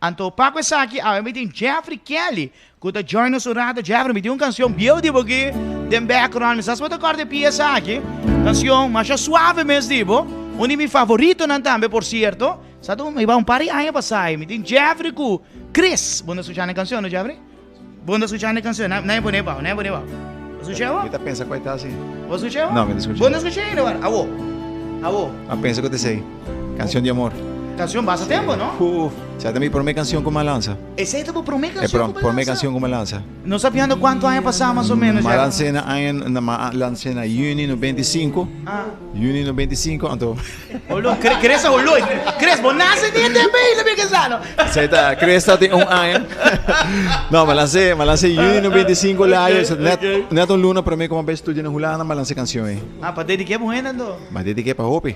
Anto pa ku esaki awe mi tin Jeffrey Kelly ku ta join nos un rato. Jeffrey, mi tin un kanshon bieu di bo aki den background. Mi sa si bo ta kòrda e piesa aki. Kanshon masha suave mes di bo. Un di mi favoritonan tambe por sierto. Sa ta mi bai un par di aña pasá. Mi tin Jeffrey ku Chris. Bo no skucha nan kanshon no Jeffrey? Bo no skucha nan kanshon? Nan e pone bou, nan e pone bou. Bo skucha bo? Mi ta pensa ku e ta asi. Bo skucha bo? No, mi no skucha. Bo no skucha ainda wak? Awo. Awo. A pensa ku ta esei. Kanshon di amor. Kanshon basta tempo no? Uf, sa ta mi prome kanshon ku mi a lansa. Esei ta bo prome kanshon ku bo a lansa? E prome kanshon ku mi a lansa. Nos ta piando kuantu aña pasá mas o menos ya? Mi a lans'é na aña, mi a lans'é na yüni 95. Yüni 95, anto. Olo, Chris a olo. Chris, bo nase di e tempo ei, lo mi ke sa no. Esei ta, Chris ta tin un aña. No, mi a lans'é, mi a lans'é yüni 95 layo, net, net un luna prome ku mi a bai studia na Hulanda, mi a lansa e kanshon ei. Ah, pa dediké bo hende anto? Ma dediké pa hopi.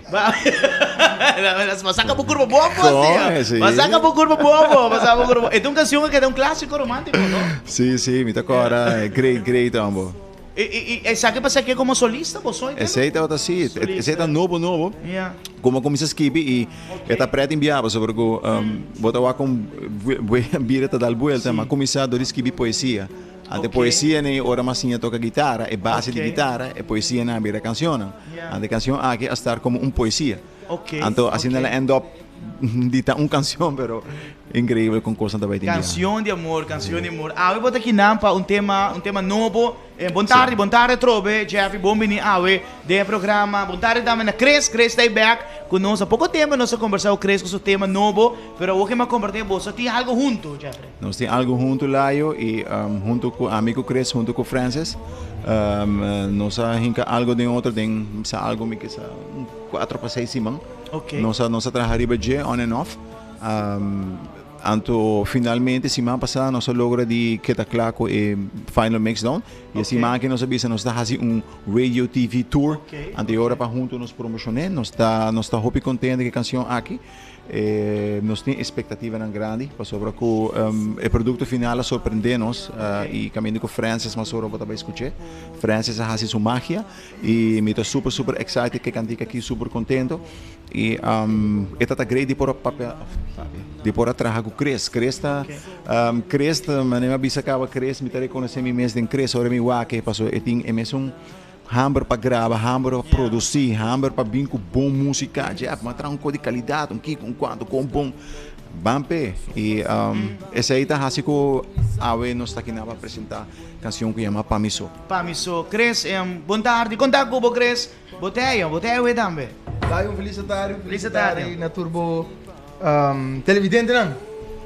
Ma saka bo kurpa bobo así. Ma saka bo kurpa bobo, ma saka bo kurpa. E ta un canción que ta un clásico romántico, no? Sí, sí, mi ta acorda. Great, great hombo. Y, y, y esaki pa saki como solista bo soy? Esey tabata así, esey ta nobo nobo. Como a cuminsa skibi y e ta pret in biaba sobre cu bo ta wak con bira ta dal buelta, ma cuminsa dor di skibi poesia. Ante poesia nei ora mas siña toca guitara, e base di guitara, e poesia nan a bira cancionnan. Ante cancion aki a start como un poesia. Anto asina la end up di ta un cancion, pero increíbel con cosnan ta bay tin dia. Cancion di amor, cancion di amor. Awe bo ta kinan pa un tema, un tema nobo. Bon tardi, bon tardi atrobe, Jeffrey, bon bini awe den e programa. Bon tardi tambe na Chris, Chris ta back cu nos. A poco tempo nos a conversa cu Chris cu su tema nobo, pero awor ke mi a comparti boso tin algo hunto, Jeffrey. Nos tin algo huntu Layo y huntu cu ami cu Chris huntu cu Francis nos a hinca algo den otro den sa algo mi kisa un cuatro pa seis siman. Nos a nos a traha riba dje on and off anto finalmente siman pasa nos a logra di keda cla cu e final mix down y e siman aki nos a bisa nos ta haci un radio TV tour anto e ora pa huntu nos promocione nos ta nos ta hopi contento cu e cancion aki. Nos tin expectativanan grandi pasobra cu e producto final a sorprende nos y caminda cu Francis mas ora bo ta bay scuche. Francis a haci su magia y mi ta super super excited cu e cantica aki super contento y e ta ta great di por a papia di por a traha cu Chris. Chris ta Chris ta manera mi a bisa caba Chris mi ta reconoce mi mes den Chris ora mi wak e pasobra e tin e mesun Hamber pa graba, hamber pa produci, hamber pa bin cu bon musica. Jeff, m'a traha un co di calidad, un kico, un cuanto, con bon. Ban p'e. Y esey ta haci cu awe nos ta kina pa presenta cancion cu yama Pa Mi So. Pa Mi So. Chris, bon tardi. Con ta cu bo, Chris? Bo ta ey, bo ta ey awe tambe. Dai un feliz tardi, un feliz tardi na tur bo televidentenan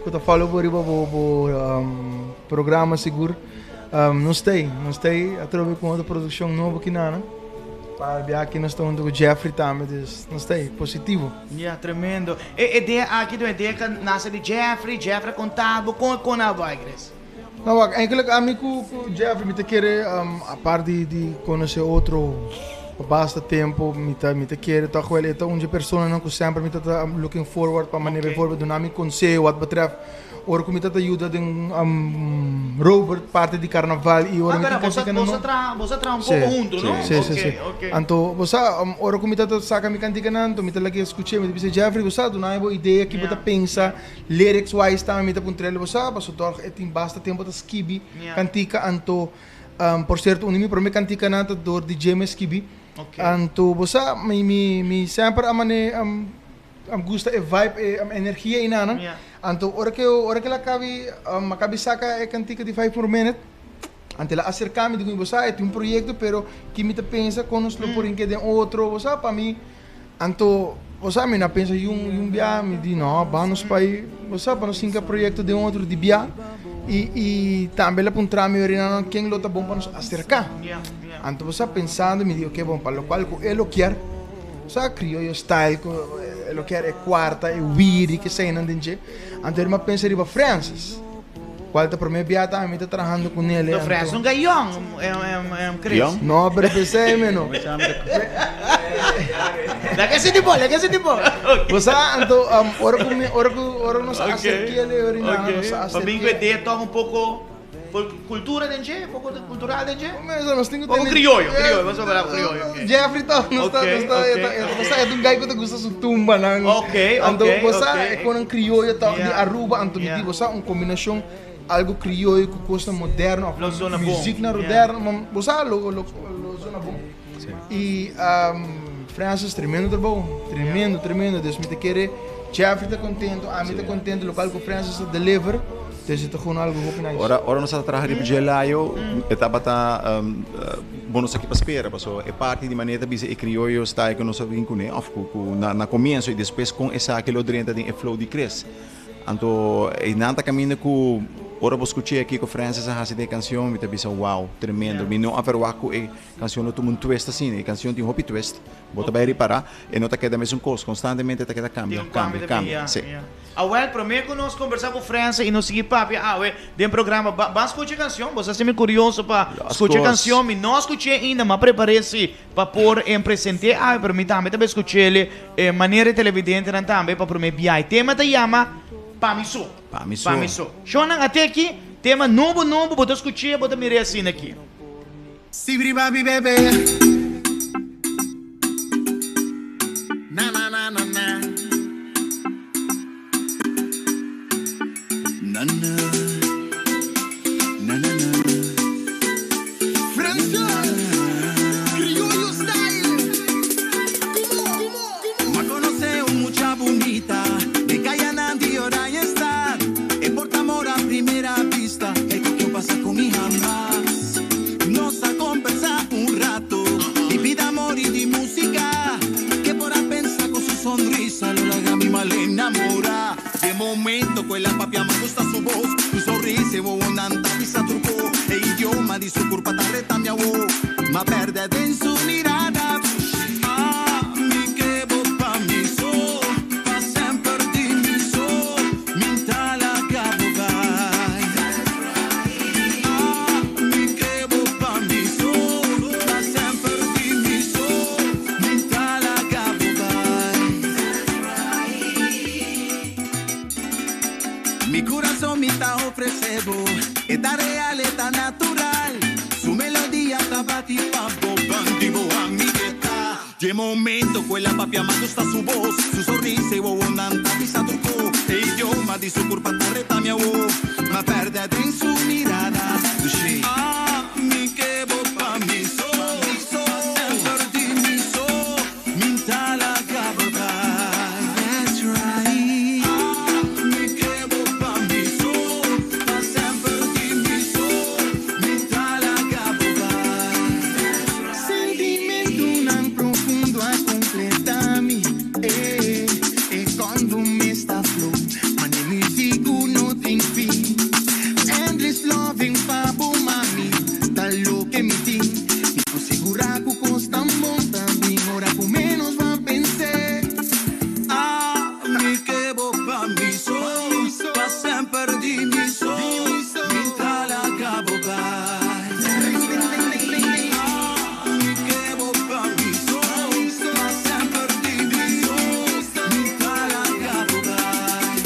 cu ta follow bo riba bo programa sigur. Nos ta ei, nos ta ei atrobe ku otro produkshon nobo kinana. Pa bia aki nos ta huntu ku Jeffrey tambe, dus nos ta ei, positivo. Ya, tremendo. E idea aki ta un idea ku nase di Jeffrey, Jeffrey a konta bo, kon kon a bai, Chris? No, wak, eigenlijk ami ku ku Jeffrey mi ta kere apart di di konosé otro pa basta tempo, mi ta mi ta kere tòg wèl e ta un dje personanan ku semper mi ta ta looking forward pa manera bijvoorbeeld duna mi konseho wat betreft Ora ku mi ta ta yuda den Robert parti di karnaval i ora mi tin kantika nan. Boso a traha un poko huntu, no? Si, si, si. Anto bo sa ora ku mi ta ta saka mi kantikanan anto mi ta lag'é skuch'é mi ta bisa Jeffrey bo sa duna mi bo idea ki bo ta pensa lyrics wise tambe mi ta puntr'el bo sa pasobra tòg e tin basta tempu ta skibi kantika anto por sierto un di mi prome kantikanan ta dor di dje mi a skibi anto bo sa mi mi semper a mane. Am gusta e vibe e energia einanan. Anto ora ke ora ke el a kabi a kabi saka e kantika di Five More Minute, anto el a aserka mi di ku mi bo sa e tin un proyekto pero ki mi ta pensa kon nos lo por hinka den otro bo sa pa mi anto bo sa mi no a pensa yun yun bia mi di no ban nos bai bo sa pa nos hinka proyekto den otro di bia i i tambe el a puntra mi orina ken lo ta bon pa nos aserka anto bo sa pensando mi di oke bon pa lokual ku e lo kier. Sa crioyo style cu e lo kier e cuarta, e wiri, keseinan den dje. Anto mi a pensa riba Francis, cual ta prome bia tambe mi ta trahando cu nele. No, Francis nunca young, Chris. Young? No, pero pesey mi no. Laga ese tipo, laga ese tipo. Bo sa, anto ora cu mi, ora cu, ora nos a acerk'é, nos a acerk'é. Pa bin cu e dedo toch un poco. Cultura den dje? Poco cultural den dje? Nos tin cu tene. Poco crioyo, crioyo, vamos a hablar crioyo. Okay. Jeffrey ta, nos ta, nos ta, bo sa, e ta un guy cu ta gusta su tumbanan. Okay, okay, Anto bo sa, e conan crioyo toch di Aruba, anto mi di bo sa un combinacion algo crioyo cu cosnan moderno of muziknan moderno, ma bo sa lo lo lo zona bon. Y Francis tremendo trabou, tremendo, tremendo, dus mi ta kere Jeffrey ta contento, ami ta contento, locual cu Francis ta deliver. Dus e ta gewoon algo hopi nice. Ora, ora nos a traha riba dje layo, e tabata bo no sa ki pa spera, paso e parti di manera ta bisa e crioyo style ku nos a bin kuné òf ku ku na na komienso i despues kon esaki lo drenta den e flow di Chris. Anto einan ta kaminda ku ora bo skuch'é kiko Francis a hasi den e kanshon mi ta bisa wow, tremendo. Mi no a verwagt ku e kanshon lo tuma un twist asina. E kanshon tin hopi twist, bo ta bai ripará e no ta keda mesun kos, konstantemente e ta keda kambia, kambia, kambia. Sí. Awel, promé ku nos kombersá ku Frense i nos sigui papia awe den programa, ba ban skucha e kanshon. Bo sa si mi kurioso pa skucha e kanshon. Mi no a skuch'é ainda, m'a prepar'é si pa por present'é awe, pero mi tambe ta bai skuch'é e manera e televidentenan tambe pa promé biaha. E tema ta yama Pa mi so. Pa mi so. Pa mi so. Shonnan, ate aki, tema nobo nobo, bo ta skuch'é, bo ta mir'é asina aki. Sibri babi bebe. Na na na na na. Na na. Na na na. Francis, Criollo style. Come on, come on. Ma conoce un mucha bunita De callanan di Oranjestad E por amor a primera vista E cu ke pasa cu mi hamas Nos a combersa un rato Di bida amor y di musica Ke por a pensa cu su sonrisa Lo laga mi mal enamora De momento cu el a papia m'a gusta su voz Su sonrisa e wowonan ta bisa truco E idioma di su curpa ta reta mi awo M'a perde den su mirada Ah, mi ke bo pa mi so Pa semper di mi so Mi ta laga bo bai Ah, mi ke bo pa mi so Pa semper di mi so Mi ta laga bo bai Mi kurason mi ta ofresé bo E ta real, e ta natural Su melodia ta bati pa bo Bandi bo amigueta Dje momento ku el a papia m'a gusta su bos Su sonrisa i wowonan ta bisa tur ko E idioma di su kurpa ta reta mi awo M'a pèrdè den su mirada Dushi Ah, mi ke bo pa mi so Pa semper di mi so Mi n'ta laga bo bai That's right Ah, mi ke bo pa mi so Pa semper di mi so Mi n'ta laga bo bai That's right Sentimentunan profundo a completa mi eh eh Cuando mi sta flow mane music cu no tin fin Endless loving pa bo mami ta loke mi tin Mi por sigura cu cos tan bon ta bin ora cu menos bo a pens'é. Ah, mi ke bo pa mi so, pa semper di mi so, mi ta laga bo bai. Ah, mi ke bo pa mi so, pa semper di mi so, mi ta laga bo bai.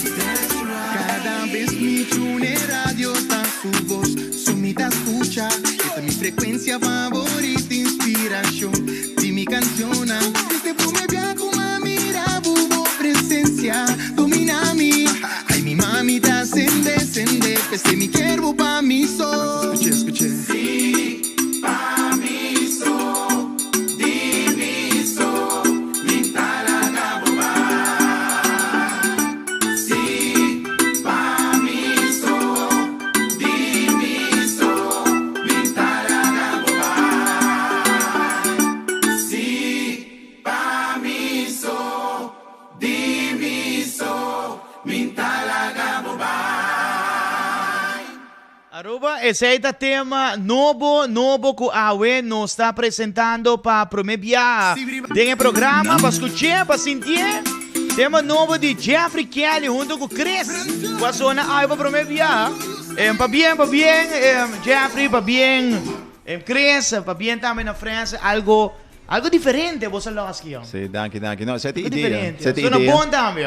Cada bes mi tune radio ta su voz, so mi ta scucha. E ta mi frecuencia favorita, inspiracion di mi cancionnan. Desde prome bia cu m'a mira bo, bo presencia domina mi. Ay mi mami ta sende, sende, p'esei mi kier bo pa mi so. Scuché, scuché. Si, pa mi so, di mi so, mi ta laga bo bai. Si, pa mi so, di mi so, mi ta laga bo bai. Si, pa mi so, di mi so, mi ta laga bo bai. Aruba, esey ta tema nobo nobo cu awe nos ta presentando pa prome biaha den e programa pa scuch'e, pa sinti'e. Tema nobo di Jeffrey Kelly hunto cu Chris cu a sona awe pa prome biaha. Pabien, pabien Jeffrey, pabien Chris, pabien tambe na Frens, algo algo diferente bo sa los ki. Sí, danki, danki. No, esey ta Algo idea. diferente. Esey ta Sona idea. bon tambe.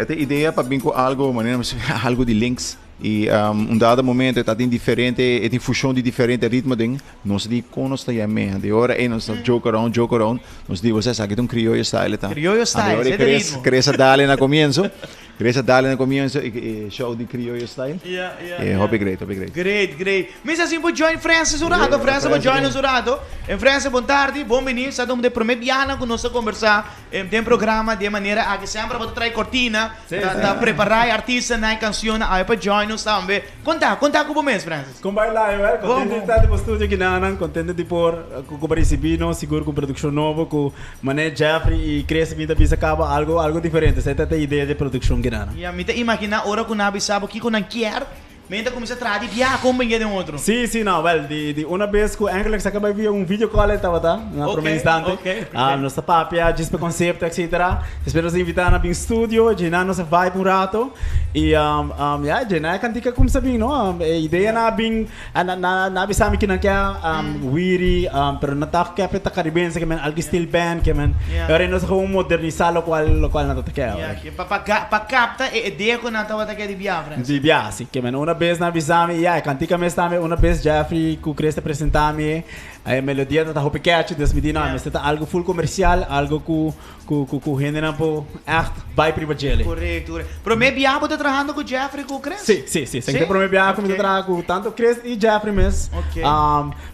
E ta idea pa bin cu algo, manera mi algo di links. Y un dado momento e ta tin diferente, e tin fusion di diferente ritmo den, nos di con nos ta yam'e, di ora ey nos ta joke around, joke around, nos di bo sa esaki ta un crioyo style e ta. Crioyo style, Ora ese ta e ritmo. Chris a dale na comienzo, Chris a dale na comienzo e show di crioyo style. Ya, ya, E ya. hopi great, hopi great. Great, great. Mi sa si bo join Francis un rato, Francis bo join nos un rato. En Francis bon tardi, bon bini, sa ta un di e prome biahanan cu nos ta conversa Den programa di e manera aki semper bo ta trae cortina, ta prepara e artistanan, e cancionnan, awe pa join nos tambe. Conta, conta cu bo mes, Francis. Con bai Lionel, contento di ta den bo studio kinanan, contento di por cu bo ricibi nos, sigur cu un produccion nobo cu Mané, Jeffrey y Chris mi ta bisa caba algo algo diferente, esei ta e idea di e produccion kinanan. Ya, mi ta imagina ora cu nan a bisa bo kico nan kier, Men ta kuminsá traha di biaha kon beng'é den otro. Sí, sí, no, wèl, di, di una bes ku Engelek sa kaba via un video call el tabata, na promé instante. Ok, ok. Ah, nos ta papia djis pa konsepto, etcetera. Despues nos a invitá nan bin studio, djei nos a vibe un rato. I, um, um, ya, djei e kantika a kumsa bin, no? Um, e ideanan a bin, a na, na, na a bisa mi kinan ke, um, wiri, um, pero no ta ke ta karibense, ke men algu steel band, ke men. Ya. E ora nos a gewoon modernisá lokual, lokual nan ta ke Ya, awor. ke pa, pa, pa kapta e idea ku nan tabata ke di biaha, Frans. Di biaha, si. Ke men una bes nan bisa mi, ya, e kantika mes tambe, una bes Jeffrey ku Chris ta presenta mi, e melodia ta ta hopi catchy, dus mi di, no, mester ta algu full komersial, algu ku, ku, ku, ku hendenan por ègt bai priba djele. Korekto, korekto. Promé biaha bo ta trahando ku Jeffrey ku Chris? Si, si, si. Esaki ta e promé biaha ku mi ta traha ku tantu Chris i Jeffrey mes. Oké.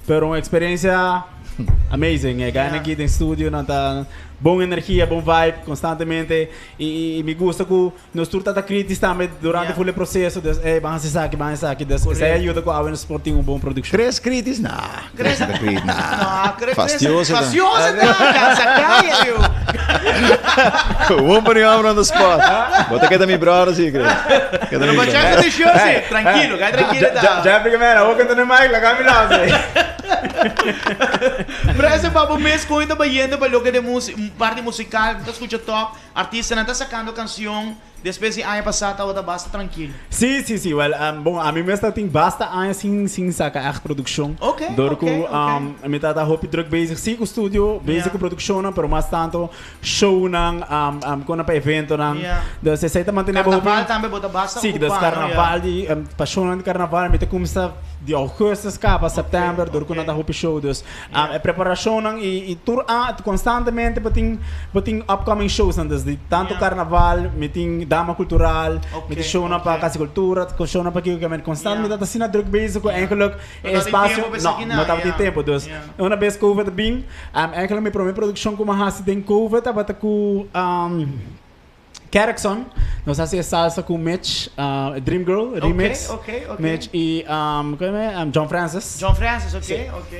Pero un eksperensia amazing. E gainan aki den studio nan ta bon energia, bon vibe konstantemente i, i mi gusta ku Nos tur ta ta kritis tambe durante full e proseso, dus ey ban hasi esaki, ban hasi esaki, dus esei a yuda ku awe nos por tin un bon produkshon. Chris kritis? Nah, Chris no ta kritis, nah. No, Chris, Fastioso ta. Fastioso ta, kansa kaya yu. Gewoon pone hombre on the spot. Bo ta keda mi brother si, Chris. Keda Pero mi pa brother. check di show si, tranquilo, kai tranquilo ta. Jeffrey ke mera, awor ku ta na mic, laga mi lasa. Pero ese pa bo mes kon ta bayendo pa loke de musi, parti musical, bo ta skucha top. Artistanan ta sacando cancion despues di aña pasa tabata basta tranquilo. Sí, sí, sí. Wel, bon, ami mes ta tin basta aña sin, sin saca echt produccion. Ok, Door ok, cu, ok. mi ta ta hopi druk bezig, sí, cu studio, bezig Ja. cu produccionnan, pero mas tanto shownan, con pa eventonan. Ja. Dus esey ta mantene bo hopi. Carnaval tambe bo ta basta Sí, dus ocupa, no? Ja. carnaval di, pa shownan di carnaval mi ta cuminsa di augustus caba september, door cu nan ta hopi show. Dus, E preparacionnan y tur a constantemente bo tin bo tin upcoming showsnan dus di tanto carnaval mi tin dama cultural mi tin shownan pa Casa di Cultura shownan pa kiko kico constantemente mi ta asina druk bezig cu eigenlijk e espacio no no tabatin tempo dus una bes covid a bin eigenlijk mi prome produccion cu mi a haci den covid tabata cu Kerkson, nos hasi e salsa ku Mitch, Dream Girl remix. Ok, ok, ok. Mitch i ku e John Francis. John Francis, ok, ok.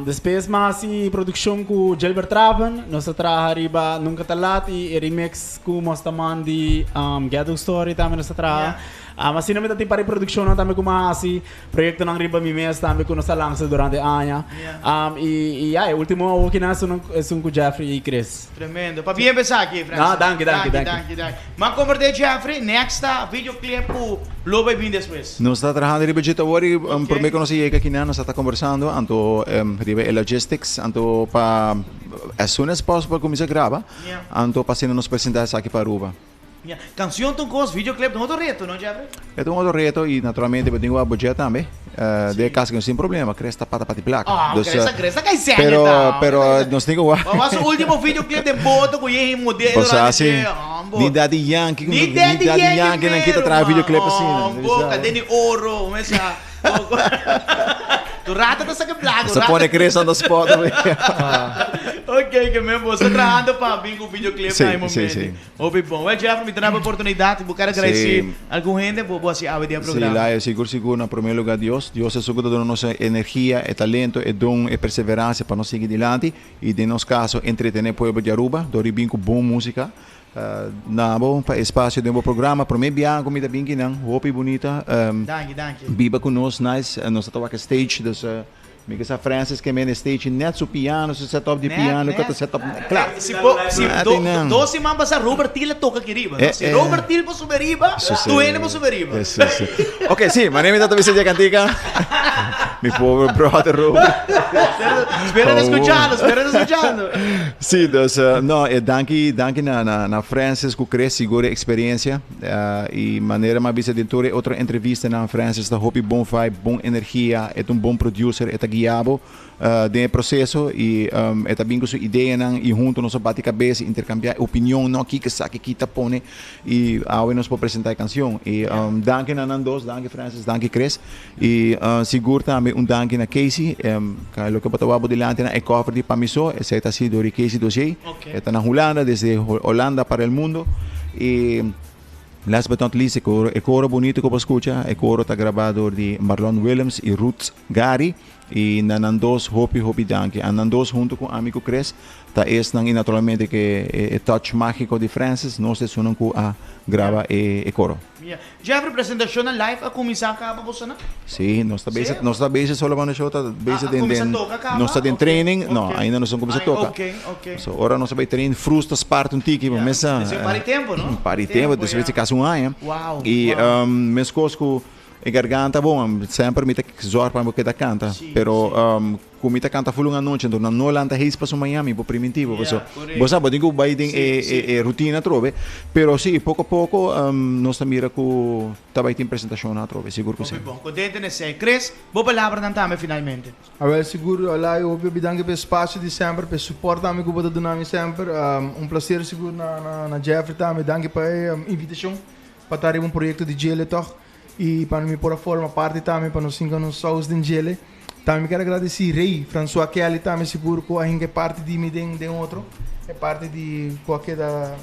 Despues mi a hasi produkshon ku Gilbert Traven, nos a traha riba Nunca Ta Laat i e remix ku Mostaman di Ghetto Story tambe nos a traha. Asina mi ta tin par di produkshonnan tambe ku mi a hasi. Proyectonan riba mi mes tambe cu nos a lansa durante aña. Y, y ya, e ultimo awokinan esun, esun cu Jeffrey y Chris. Tremendo. Pabien pa esaki, Francis. No, danki, danki, danki. Danki, danki. M'a compartí Jeffrey, next ta videoclip cu lo bay bin despues. Nos ta trahando riba dje awor y prome cu nos a yega akinan nos a ta conversando anto riba e logistics anto pa as soon as possible cuminsa graba anto pa asina nos presenta esaki pa Aruba. Ya, cancion ta un cos, videoclip ta un otro reto, no Jeffrey? E ta un otro reto y naturalmente bo tin cu wak budget tambe. Den e cas aki nos tin problema, Chris ta pata pati placa. Ah, Dus, Chris, Chris ta cay serio pero, ta. pero nos tin cu wak. Wa su ultimo videoclip den boto cu yeh modelo Bo sa durante si, dje, hombo. ni Daddy Yankee, Ni ni Daddy Daddy Yankee Yankee nan kita mero, traha man. videoclip asina. Hombo, cadena di oro, mesa. Tu rata ta saca placa. Sa pone Chris on the spot. Ok, ke men bo sta trahando pa bin cu videoclip Sí, na e momento. sí, sí. Hopi bon. Well Jeffrey, mi ta daba oportunidad, bo ker agradeci Sí. algun hende, bo bo haci awe den e Sí, programa. Laia, sigur, sigur. Na prome lugar Dios. Dios esun cu ta duna nos e energia, e talento, e don, e perseverancia pa nos sigui dilanti y den nos caso entretene pueblo di Aruba dor di bin cu bon musica. Na bo pa espacio den bo programa. Prome biaha cu mi ta bin kinan. Hopi bunita. Danki, danki. Biba cu nos, nice. Nos ta wak e stage, dus mi ke sa Francis ke mene stage net su piano, su set up di piano, ke ta set up kla. Si po, si do, dos siman pasa Robert Thiel a toca aki riba, no? Si Robert Thiel por subi riba, tur hende por subi riba. Si, si. Ok, si, manera mi ta ta bisa dje cantica. Mi pober brother Robert. Spero ta escuchando, spero ta escuchando. Sí, dus no, e danki, danki na, na, na Francis ku Chris, sigur e experiencia. Y manera m'a bisa den tur e otro entrevistanan, Francis ta hopi bon vibe, bon energia, e ta un bon producer, e ta guia bo den e proceso y e ta bin cu su ideanan y hunto nos a bati cabeza, intercambia opinion, no, kico esaki, ki ta pone y awe nos por presenta e cancion. Y danki na nan dos, danki Francis, danki Chris y sigur tambe un danki na Casey, loke bo ta wak bo dilanti na e cover di Pa Mi So, esey ta haci door di Casey Dossier, e ta na Hulanda, desde Holanda para el mundo y last but not least e coro, e coro bonito cu bo scucha, e coro ta graba door di Marlon Willems y Ruth Gary. Y na nan dos hopi hopi danki. A nan dos hunto cu ami cu Chris ta esnan y naturalmente cu e touch magico di Francis nos ta esunnan cu a graba e coro. Ya. Jeffrey, presentacionnan live a cuminsa caba bosonan? Si, nos ta bezig, nos ta bezig solo cuando show ta bezig den den, nos ta den training, no, ainda nos no cuminsa toca. Ok, ok. So ora nos a bay train frus ta spart un tiki, Ya. mesa. Despues un par di tempo, no? Un par di tempo, despues di casi un aña. Wow, Y wow. mescos cu E garganta bon, semper mi ta zorg pa mi keda kanta, pero ku mi ta kanta ful un anochi, enton nan no lanta heis paso maña mi por priminti bo, paso bo sa bo tin ku bai den e rutina atrobe, pero si poko poko nos ta mira ku ta bai tin presentashonnan atrobe, sigur ku si. Hopi bon, kontento n'esei. Chris, bo palabranan tambe finalmente. Awel sigur, Olayo, hopi hopi danki pa e spasio di semper, pa e support tambe ku bo ta duna mi semper. Un placer sigur na Jeffrey tambe, danki pa e invitashon pa ta riba un proyekto di djele tòg. I pa mi por a forma parti tambe pa nos hinka nos saus den djele. Tambe mi kier a gradesí Rey Francois Kelly tambe sigur ku a hinka e parti di mi den den otro. E parti di ku a keda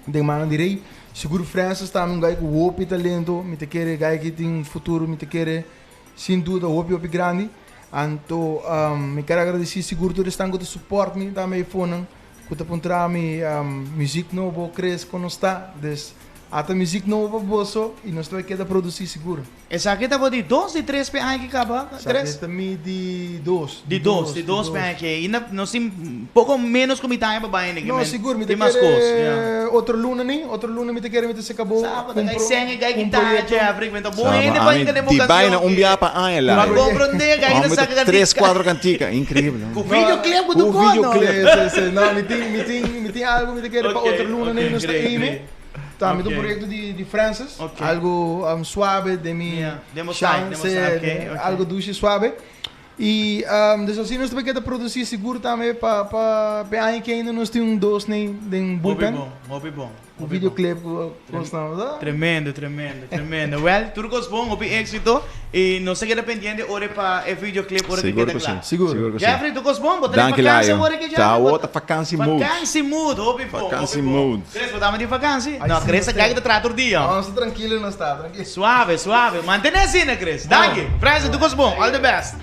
den mannan di Rey. Sigur Francis tambe un guy ku hopi talento. Mi ta kere e guy aki tin futuro mi ta kere sin duda hopi hopi grandi. Anto mi kier a gradesí sigur tur esnan ku ta support mi tambe e fonan ku ta puntra mi muzik nobo Chris kon nos ta. Dus Ata muziek nobo pa boso y nos ta bay keda produci sigur. Esaki ta bo di dos di tres pe aña ki kaba? Tres? Esaki ta mi di dos. Di dos, di dos pe aña ki. Y na nos tin poco menos cu mitad aña pa bay No, sigur, mi ta kere otro luna ni, otro luna mi ta kere mi ta se cabo Sa, ta cay seng e cay guitarra, Jeffrey, mi ta bon hende pa hinca den bo Di cancion. bay na un bia pa aña la. Pa comprende, cay ta saca cantica. Tres, cuatro cantica, increíble. Cu videoclip cu tu Cu videoclip. Si, si, no, mi tin, mi tin, mi tin algo mi ta kere pa otro luna ni nos ta aime. Tambe ta un proyecto di di Francis, algo suave den mi chance, algo dushi suave. Y dus asina nos ta keda produci sigur tambe pa pa p'e aña ke ainda nos tin un dos nei den bullpen. Hopi bon, hopi bon. Ku videoclip ku kosnan. Tremendo, tremendo, tremendo. Well, tur kos bon, hopi éxito y nos ta keda pendiente ora pa e videoclip ora ke Sigur keda ku si, kla. sigur ku si. Jeffrey, tur kos bon? Bo ta den Danki vakantie Layo. awor ke Jeffrey? Ta awor ta vakantie mood. Vakantie mood, hopi bon, hopi Vakantie bon. mood. Chris, bo tambe tin vakantie? Ay, No, si, Chris nos a kai tin. ta traha tur dia. No, nos ta trankilo nos ta, trankilo. Suave, suave. Mantene asina, Chris. Danki. Francis, tur kos bon. All the best.